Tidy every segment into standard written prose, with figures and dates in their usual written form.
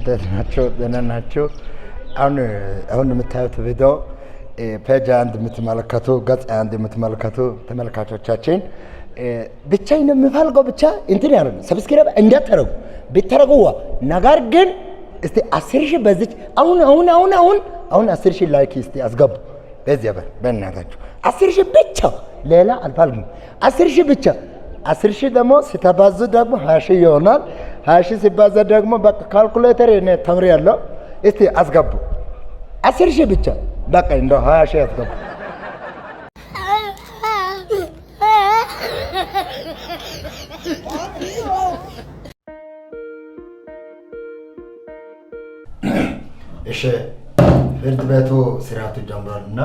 እንዴት ናቸው? ደህና ናቸው? አሁን የምታዩት ቪዲዮ page 1 የምትመለከቱ፣ ገጽ 1 የምትመለከቱ ተመልካቾቻችን፣ ብቻ የምፈልገው ብቻ እንትን ያደርጉ፣ subscribe እንዳታረጉ፣ ብታረጉ ዋ፣ ነገር ግን እስቲ 10,000 በዚች አሁን አሁን አሁን አሁን አሁን 10,000 like እስቲ አስገቡ። በዚያ በር በእናታችሁ 10,000 ብቻ፣ ሌላ አልፈልግም። 10,000 ብቻ። 10,000 ደግሞ ሲተባዙ ደግሞ 20,000 ይሆናል። 20,000 ሲባዛ ደግሞ በቃ ካልኩሌተር እኔ ተምሬያለሁ። እስቲ አስገቡ፣ 10,000 ብቻ፣ በቃ እንደው 20,000 አስገቡ። እሺ፣ ፍርድ ቤቱ ስርዓቱ ጀምሯል እና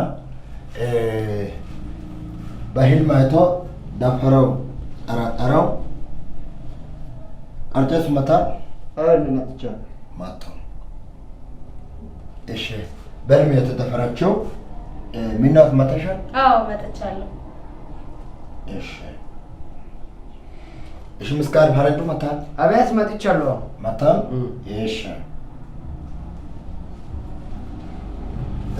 በህልም አይቶ ደፈረው ጠራጠረው ቀርጨስ መታ። መቶ። እሺ፣ በህልም የተደፈረችው ምናት መተሻል? አዎ፣ መጥቻለሁ። እሺ እሺ፣ ምስጋር ፈረንጁ መታል? አቤት፣ መጥቻለሁ። መታል። እሺ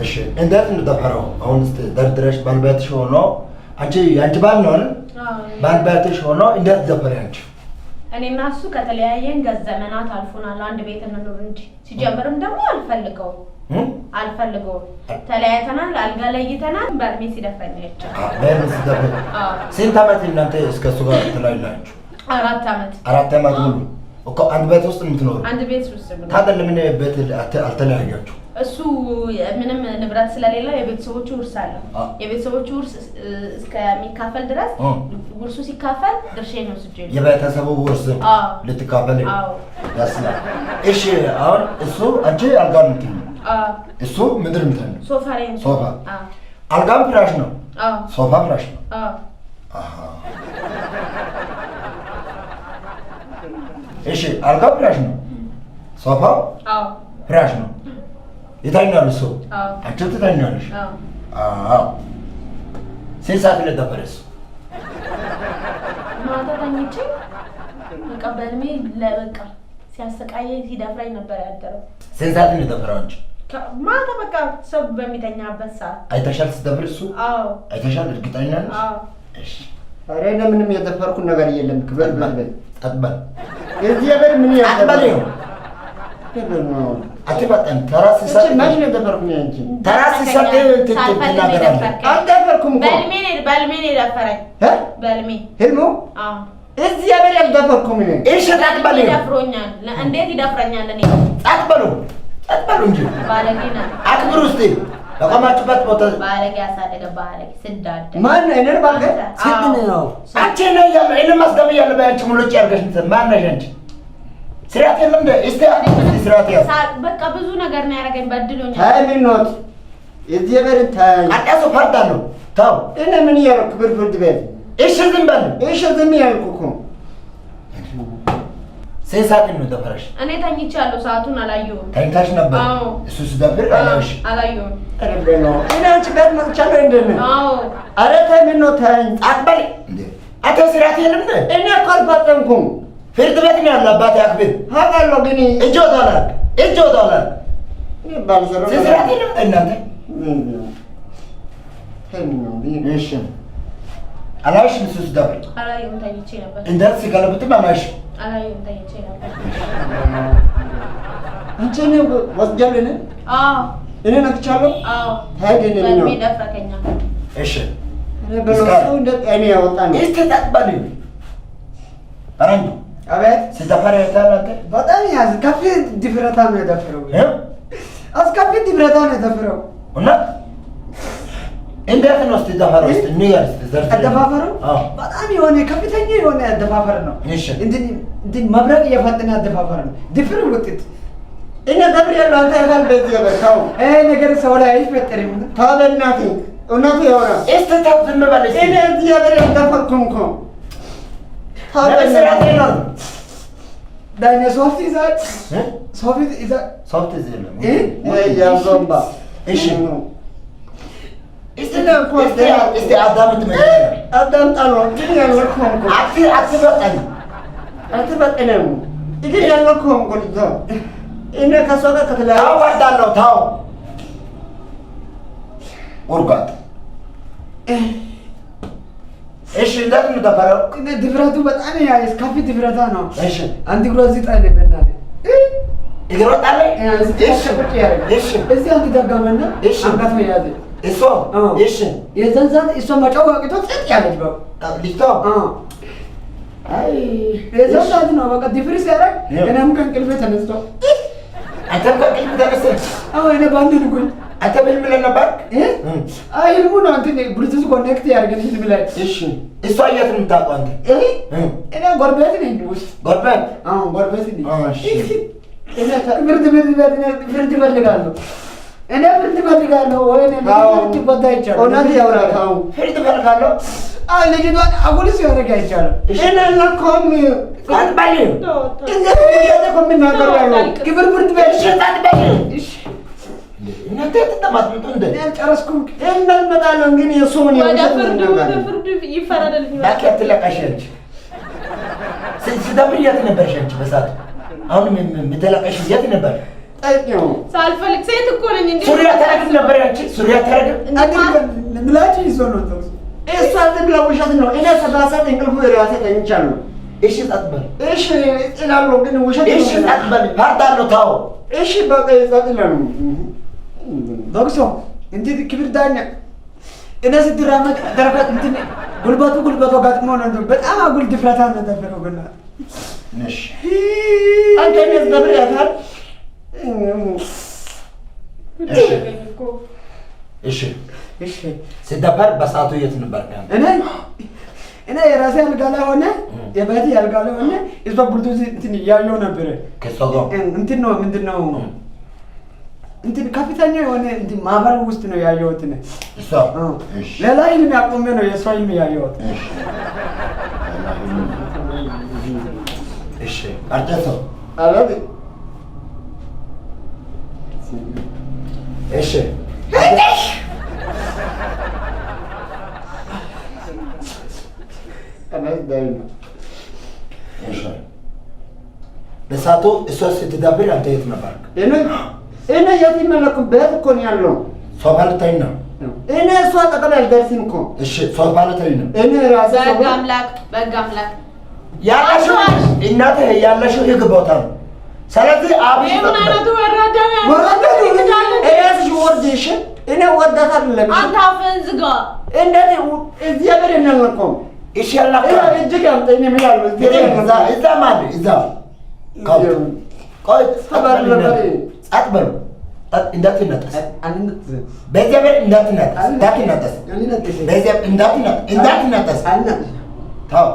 እሺ፣ እንዴት እንደደፈረው አሁን እስቲ ደርድረሽ፣ ባልቤትሽ ሆኖ፣ አንቺ የአንቺ ባል ነው አይደል? ባልቤትሽ ሆኖ እንዴት ደፈረ አንቺ? እኔና እሱ ከተለያየን ዘመናት አልፎናል። አንድ ቤት እንኑር እንጂ፣ ሲጀምርም ደግሞ አልፈልገውም አልፈልገውም። ተለያይተናል፣ አልጋ ለይተናል። በእድሜ ሲደፍረኝ አይቻልም። በህልም ሲደፍር ስንት ዓመት እናንተ እስከ እሱ ጋር ትለያላችሁ? 4 ዓመት። 4 ዓመት ሙሉ እኮ አንድ ቤት ውስጥ የምትኖሩ? አንድ ቤት ውስጥ ነው። ታዲያ ለምን ቤት አልተለያያችሁ? እሱ ምንም ንብረት ስለሌለው የቤተሰቦቹ ውርስ አለው። የቤተሰቦቹ ውርስ እስከሚካፈል ድረስ፣ ውርሱ ሲካፈል ድርሻዬን ወስጄ ነው። የቤተሰቡ ውርስ ልትካፈል ደስ ይላል። እሺ፣ አሁን እሱ አንቺ አልጋ ነው የምትይው፣ እሱ ምንድን ነው የምትይው? ሶፋ ላይ ነው። ሶፋ። አልጋም ፍራሽ ነው፣ ሶፋ ፍራሽ ነው። እሺ፣ አልጋው ፍራሽ ነው፣ ሶፋው ፍራሽ ነው። ይተኛል እሱ፣ አንቺ ትተኛለሽ። አዎ። ስንት ሰዓት እንደደፈረ እሱ? ማታ ተኝቼ በቃ በህልሜ ለበቃ ሲያሰቃየኝ ሲደፍረኝ ነበር ያደረው። ስንት ሰዓት እንደደፈረው አንቺ? ማታ በቃ ሰው በሚተኛበት ሰዓት። አይተሻል ሲደፍር እሱ? አዎ። አይተሻል? እርግጠኛ ነሽ? አዎ። እሺ። ኧረ እኔ ምንም የደፈርኩት ነገር የለም። ክበር በል። ጸጥ በል። እዚህ በር ምን ጸጥ በል ይኸው። አትበጠን። ተራ ሲሰጥ መች ነው የደፈርኩኝ አንቺ? ተራ ሲሰጥ ትናገራለህ። አልደፈርኩም እኮ። በህልሜ ነው የደፈረኝ። በህልሜ። ህልሙ? አዎ። እዚህ በር አልደፈርኩም እኔ። እሺ፣ ጸጥ በል ይኸው። ይደፍሮኛል። እንዴት ይደፍረኛል? እኔ ጸጥ በሉ፣ ጸጥ በሉ እንጂ። ባለጌ ናት። አክብሩ እስቲ በቆማችሁበት ቦታ። ባለጌ ያሳደገ ባለጌ ስዳደ። ማን ነው? እኔን ባለጌ? ስድ ነው። አንቺ ነህ እያለ እኔ ማስገብ እያለ በአንቺ ሙሉጭ ያድርገሽ እንትን ማን ነሽ አንቺ? ስርዓት የለም እንደ እስቲ ስርዓት ያዝ። በቃ ብዙ ነገር ነው ያደረገኝ፣ በድሎኛል። ተይ ምነው እዚህ በር ተይ። አጤሱ ፈርድ አለው። ተው። እኔ ምን እያደረኩ? ክብር ፍርድ ቤት። እሺ፣ ዝም በል። እሺ፣ ዝም ያልኩ እኮ። ስንት ሰዓት ነው የደፈረሽ? እኔ ተኝቻለሁ፣ ሰዓቱን አላየሁም። ተኝተሽ ነበር? አዎ። እሱ ሲደፍር አላየሽ? አላየሁም። ኧረ በለው፣ እኔ አንቺ ቤት መጥቻለሁ እንዴ ነው? አዎ። ኧረ ተይ ምነው ተይ። ጸጥ በል እንዴ! አንተ ስርዓት የለም እንዴ? እኔ እኮ አልፈጸምኩም። ፍርድ ቤት ነው ያለው። አባቴ አክብር። አውቃለሁ ግን እጅ ወደ ኋላ፣ እጅ ወደ ኋላ። እኔ ባልሰራው ስርዓት የለም እንዴ እናንተ? ተይ ምነው ብዬ። እሺ፣ አላየሽም እሱ ሲደፍር? አላየሁም፣ ተኝቼ ነበር። እንዴት ሲገለብጥም አላየሽም? አላየሁም፣ ተኝቼ ነበር። አንቺ እኔ ወስጃለሁ እኔ? አዎ። እኔ ነክቻለሁ? አዎ። ተይ ግን በህልሜ ምነው ደፈረከኛ። እሺ። ኧረ በለው፣ ሰው እንደ ጤና ያወጣ ነው። እስቲ ጸጥ በል ፈረንጁ። አቤት። ሲደፈር አይተሃል አንተ? በጣም ያዝ ከፊ ድፍረታ ነው የደፈረው። እ? አስከፊ ድፍረታ ነው የደፈረው። እና እንዴት ነው እስቲ ደፈረው? እስቲ ንገር እስቲ ዘርዝር። አደፋፈሩ አዎ። በጣም የሆነ ከፍተኛ የሆነ አደፋፈር ነው። እሺ። እንትን እንትን መብረቅ እየፈጠነ አደፋፈር ነው። ድፍር ውጤት እኔ ደፍሬያለሁ። አንተ ያህል በዚህ በቃው ይሄ ነገር ሰው ላይ አይፈጠርም። ተው በእናትህ፣ እውነቱ ያውራ። እስቲ ተው፣ ዝም በል እስቲ። እኔ እዚህ ሀገር አልደፈርኩም እኮ። ተው ለምን ስርዓት በእናትህ። የለውም? ዳኛ ሶፍት ይዛል። እ? ሶፍት ይዛል። ሶፍት ይዝ የለም። እ? ወይ ያዞምባ። እሺ። እስቲ እስቲ እስቲ አዳምጥ መጀመሪያ። አዳምጣለሁ ግን ያልነካሁም እኮ። አትበጠን። አትበጠንም ግን ያልነካሁም እኮ ልጅ። እኔ ከእሷ ጋር ከተለያየ ታው ወርዳለሁ። ታው ውርጋት። እሺ እንዴት ነው የምደፈረው? ድፍረቱ በጣም ያስከፊ ድፍረታ ነው። እሺ አንድ እግሯ እዚህ ጣለ በእናትህ እግሯ ጣለ። እሺ እሺ እዚህ አንድ ደገመና እሺ አንገት ያዘ። እሷ እሺ የዛን ሰዓት እሷ መጫወት አቅቶ ጸጥ ያለች በቃ ልጅቷ አይ የዛን ሰዓት ነው በቃ ድፍር ሲያደርግ እኔም ከእንቅልፌ ተነስቶ አንተም ከእንቅልፍ ተነስተህ? አዎ እኔ በአንድ ንጉኝ። አንተ ህልም ላይ ነበርክ? አይ ህልሙ ነው እንትን Bluetooth connect ያደርገን ህልም ላይ። እሺ እሷ የት ነው የምታውቀው አንተ? እኔ ጎረቤት ነኝ ውስጥ። ጎረቤት? አዎ ጎረቤት ነኝ። እሺ ፍርድ ፍርድ እፈልጋለሁ። እኔ ፍርድ እፈልጋለሁ። ወይ እኔ ፍርድ ቦታ አይቻልም። እውነት ያውራል። ፍርድ እፈልጋለሁ። አይ ልጅቷን አጉል ሲያደርግ አይቻልም። እኔ አልነካሁም። ጸጥ በል። እንዴት እኮ የሚናገሩ ያለው ክብር ፍርድ ቤት። እሺ ጸጥ በል። እናንተ ተጠማጥምጡ እንደ እኔ አልጨረስኩም። እንመጣለን ግን የእሱን ወደ ፍርድ ወደ ፍርድ ይፈረድልኝ። እባክህ አትለቃሽ አንቺ። ስደብር የት ነበርሽ አንቺ በሰዓቱ? አሁን የምትለቀሽ የት ነበር? ጠይቂው። ሳልፈልግ ሴት እኮ ነኝ እንዴ? ሱሪ አታረግም ነበር አንቺ? ሱሪ አታረግም? ምላጭ ይዞ ነው ተውሱ። እሷ ዝም ብላ ውሸት ነው። እኔ 7 ሰዓት እንቅልፉ የራሴ ተኝቻለሁ። እሺ ጸጥ በል። እሺ እላለሁ ግን ውሸት ነው። እሺ ጸጥ በል። ፈርዳለሁ። ተው። እሺ በቃ ጸጥ እላለሁ። ቦክሶ እንዴት ክብር ዳኛ እኔ ስትራመድ ደረፈት እንትን ጉልበቱ ጉልበቱ ጋጥሞ ነው። በጣም አጉል ድፍረታ ነው የደፈረው። ግን እሺ አንተ እኔ ስደብር ያታል። እሺ እሺ ስደፈር በሰዓቱ የት ነበርክ አንተ? እኔ የራሴ አልጋ ላይ ሆነ የቤቴ አልጋ ላይ ሆነ እሷ ብሉቱዝ እንትን እያየሁ ነበረ። ከእሷ ጋር እንትን ነው ምንድን ነው እንትን ከፍተኛ የሆነ እንትን ማህበር ውስጥ ነው ያየሁት። እኔ እሷ እሺ ሌላ ህልም ያቆሜ ነው የእሷ ህልም ያየሁት። እሺ ቀርጨሶ አቤት። እሺ እሺ በሰዓቱ እሷ ስትደብር አንተ የት ነበርክ? እኔ የት ይመለኩም ቤት እኮ ነው ያለው። ሶፋ ልተኝ ነው። እኔ እሷ አጠገብ አልደርስም እኮ። እሺ ሶፋ ልተኝ ነው። እኔ ራሴ በሕግ አምላክ በሕግ አምላክ ያለሽው እናትህ ያለሽው ህግ ቦታ ነው። ስለዚህ አብሽ ምን አይነቱ ወራዳ ነው? ወራዳ ነው። እራስሽ ወርድ። እሺ እኔ ወርዳት አይደለም። አንተ አፍህን ዝጋ። እንዴት እግዚአብሔር እናልነካውም። እሺ ያልነካው እጅግ አምጠኝ እምላለሁ። እዛ እዛ ማለት እዛ ቆይ ጸጥ በሉ። እንዳትነጠስ በእግዚአብሔር እንዳትነጠስ እንዳትነጠስ በእግዚአብሔር እንዳትነጠስ ተው።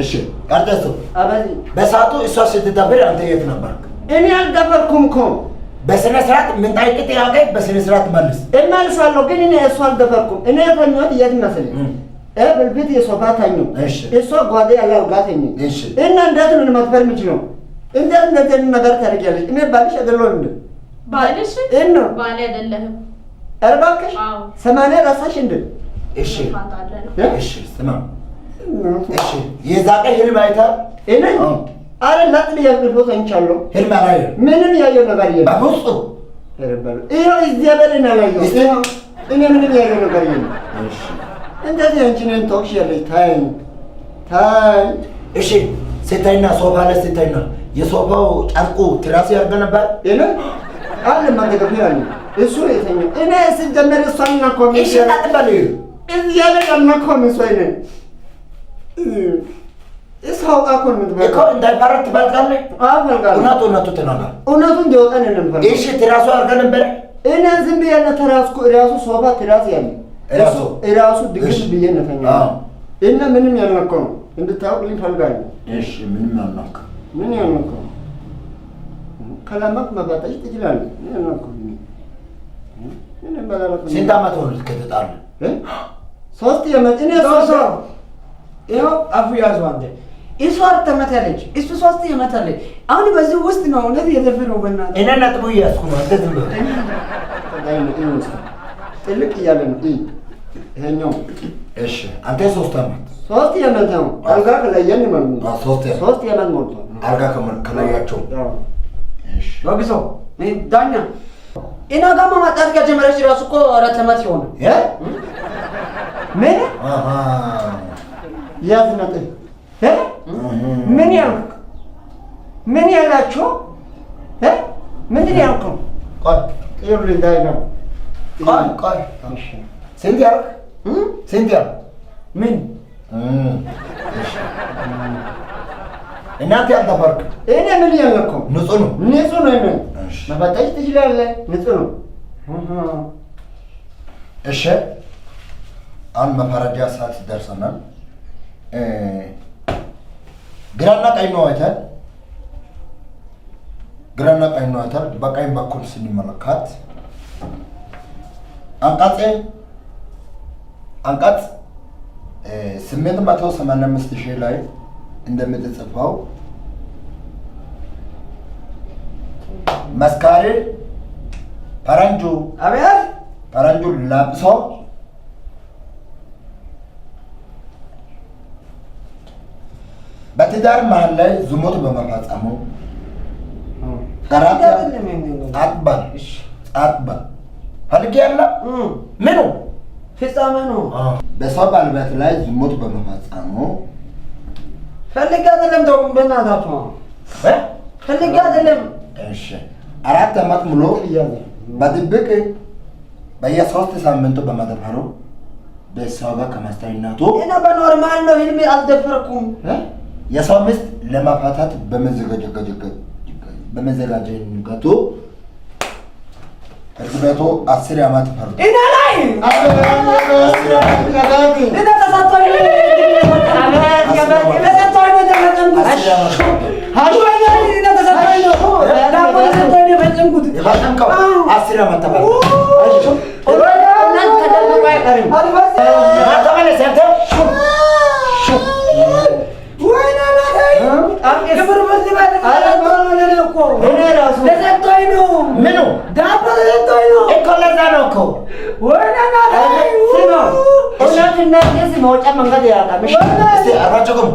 እሺ ቀርጨሶ በሰዓቱ እሷ ስትደብር አንተ የት ነበርክ? እኔ አልደፈርኩም እኮ። በስነ ስርዓት የምንጠይቅህ ጥያቄ በስነ ስርዓት መልስ። እመልሳለሁ ግን እኔ እሷ አልደፈርኩም። እኔ የተኛሁት የት መሰለኝ? ብልብት የሶፋ ተኛሁ። እሷ ጓዳ ያለ አልጋ ተኛሁ። እና እንዴት ነው መድፈር የምችለው? እንዴት እንደዚህ አይነት ነገር ታደርጊያለሽ? እኔ ባልሽ አይደለሁም እንዴ? ባልሽ? እና ባሌ አይደለህም። ኧረ እባክሽ 80 ረሳሽ እንዴ? እሺ እሺ ስማ እሺ የዛ ቀን ህልም አይተሃል? እኔ ኧረ ለጥ ብዬ እንቅልፍ ተኝቻለሁ። ህልም አላየህም? ምንም ያየው ነገር የለም። በፍጹም። ይኸው እግዚአብሔርን አላየሁም። እኔ ምንም ያየው ነገር የለም። እሺ እንደዚህ አንቺ እኔን ትወቅሻለሽ። ተይኝ ተይኝ። እሺ ስተኛ ሶፋ ላይ ስተኛ የሶፋው ጨርቁ ትራስ ያደርገ ነበር? እኔ አለ መደገፊያ አለ እሱ የተኛው። እኔ ስጀመር እሷን አልነካሁም። እሺ ጸጥ በል። እግዚአብሔር አልነካሁም። እሷ እኔ እሷ አውቃ እኮ ነው የምትበላው እኮ እንዳይፈረድ ትበልጣለህ። አዎ እፈልጋለሁ። እውነቱ እውነቱ ትናገር። እውነቱ እንዲወጣ ነው የምፈልገው። እሺ ትራሱ አድርገህ ነበር? እኔ ዝም ብዬ ነው ትራስኩ። እራሱ ሶፋ ትራስ ያለ እራሱ ድግም ብዬ ነው የተኛሁት። እና ምንም ያልነካው ነው እንድታውቅልኝ እፈልጋለሁ። እሺ ምንም ያልነካው ምን ያልነካው ከላመቅ መባጠሽ ትችላለህ። ምን ያልነካው ምንም ባላልኩም። ስንት ዓመት ሆኖት ከተጣሉ? 3 ዓመት። እኔ ሶስት ይኸው አፉ ያዙ አንተ። እሱ 4 ዓመት አለች፣ እሱ 3 ዓመት አለች። አሁን በዚህ ውስጥ ነው እውነት የደፈረው። በእናትህ እኔ ነጥቡ እያዝኩ ነው። አንተ ዝም በል። ጥልቅ እያለ ነው ይሄኛው። እሺ አንተ 3 ዓመት 3 ዓመት ነው። አልጋ ከለየን ማለት ነው። 3 ዓመት 3 ዓመት ሞልቷል። አልጋ ከለያቸው። ወግሶ ዳኛ እና ጋማ ማጣት ከጀመረች ራሱ እኮ 4 ዓመት ይሆናል። ምን ያዝ ነጥብ ምን ያልክ ምን ያላችሁ ምንድን ያልከው? ቆይ ይኸውልህ እንዳይ ነው። ቆይ ቆይ ስንት ያልክ? ስንት ያልክ? ምን እናንተ ያልተፈርክ እኔ ምን ያልኩ? ንጹህ ነው። ንጹህ ነው። ምን መፈተሽ ትችላለህ። ንጹህ ነው። እሺ አሁን መፈረጃ ሰዓት ደርሰናል። ግራና ቀኝ ነው አይተን ግራና ቀኝ ነው አይተን በቀኝ በኩል ስንመለከት አንቀጽ 885,000 ላይ እንደምትጽፈው መስካሪ ፈረንጁ አቤት ፈረንጁ ለብሶ በትዳር መሀል ላይ ዝሙት በመፈጸሙ አጥባል አጥባል ፈልጌ ያለ ምኑ ፍጻሜ ነው። በሰው ባልበት ላይ ዝሙት በመፈጸሙ ፈልጌ አይደለም። ተው በእናታችሁ ፈልጌ አይደለም። እሺ 4 ዓመት ሙሉ በድብቅ በየ3 ሳምንቱ በመደፈሩ በሰው ጋር ከማስተኝነቱ እና በ normal ነው። ህልሜ አልደፈርኩም። የሰው ሚስት ለማፋታት በመዘጋጀቱ ፍርድ ቤቱ 10 ዓመት ፈርዶ እና ላይ እና ተሰጥቶኝ የፈጸምከው 10 ዓመት ተፈርዶ ተመለስ አንተ። ምኑ ዳቦ ተሰጥቶኝ ነው እኮ ለዛ ነው እኮ እውነትና ጭስ መውጫ መንገድ ያጣም። እስቲ አብራችሁ ቁሙ።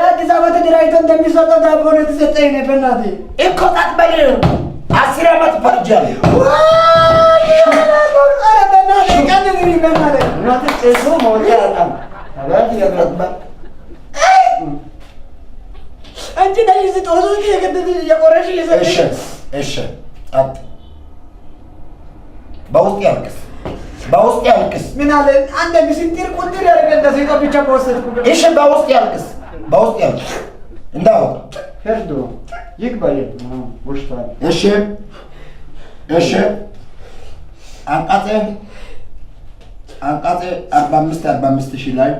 አዲስ አበባ ተደራጅቶ እንደሚሰጠው ዳቦ ነው የተሰጠኝ። እኔ በእናትህ እኮ ጸጥ በል። 10 ዓመት ፈርጃለሁ። ኧረ በእናትህ ቀልድ በእናትህ እውነት ጭሱ መውጫ ያጣም። አንቺ ነሽ እዚህ ጦስ ውስጥ እየከተትሽ እየቆረሽ እየሰጠሽ። እሺ እሺ፣ ጸጥ። በውስጥ ያልቅስ፣ በውስጥ ያልቅስ። ምን አለ አንድ ስንጥር ቁንጥር ያደርገ እንደ ሴቷ ብቻ በወሰድኩ። እሺ፣ በውስጥ ያልቅስ፣ በውስጥ ያልቅስ። እንዳወጣ ፍርዱ ይግባኝ ውሽቷል። እሺ እሺ፣ አንቀጽ 45 45,000 ላይ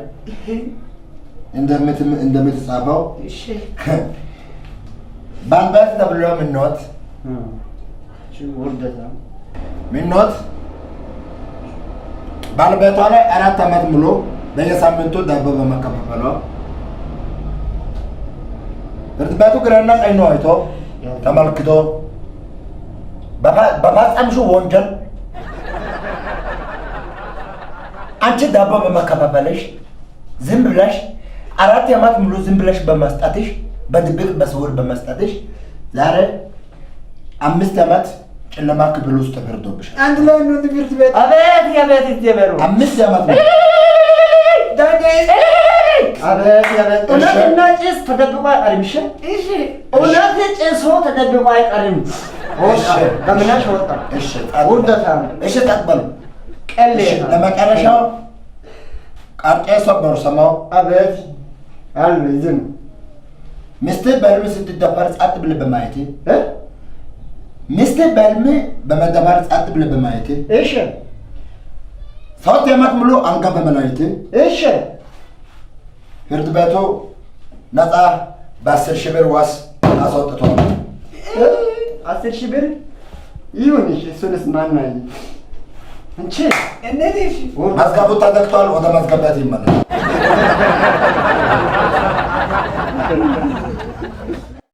እንደምትጻፈው ባልበት ተብሎ ምኖት ውርደት ነው። ምኖት ባልበቷ ላይ 4 ዓመት ሙሉ በየሳምንቱ ዳቦ በመከፋፈሏ ፍርድ ቤቱ ግራና ቀኝ ነው አይቶ ተመልክቶ በፈጸምሽው ወንጀል አንቺ ዳቦ በመከፋፈልሽ ዝም ብለሽ 4 ዓመት ሙሉ ዝም ብለሽ በመስጠትሽ በድብቅ በስውር በመስጠትሽ ዛሬ 5 ዓመት ጨለማ ክፍል ውስጥ ተፈርዶብሻል። አንድ ላይ ነው ትምህርት ቤት። አቤት አቤት እግዚአብሔር 5 ዓመት ነው። ዳኛ አቤት አቤት። እውነትና ጭስ ተደብቆ አይቀርም። እሺ እሺ እውነት ጭሱ ተደብቆ አይቀርም። እሺ በምናሽ ወጣ። እሺ ውርደታ እሺ ጸጥ በሉ። ቀሌ እሺ ለመጨረሻው ቃርጤሶ በርሰማው አቤት አሉ ዝም ሚስትህ በህልም ስትደፈር ጸጥ ብለህ በማየቴ ሚስትህ በህልም በመደፈር ጸጥ ብለህ በማየቴ እሺ 3 ዓመት ሙሉ አልጋ በመለየቴ እሺ ፍርድ ቤቱ ነፃ በ10,000 ብር ዋስ አስወጥቷል። 10,000 ብር ይሁን። እሺ እሱንስ ማን ነው? እንቺ እንዴት እሺ መዝገቡ ተዘግቷል። ወደ መዝገብ ቤት ይመለስ።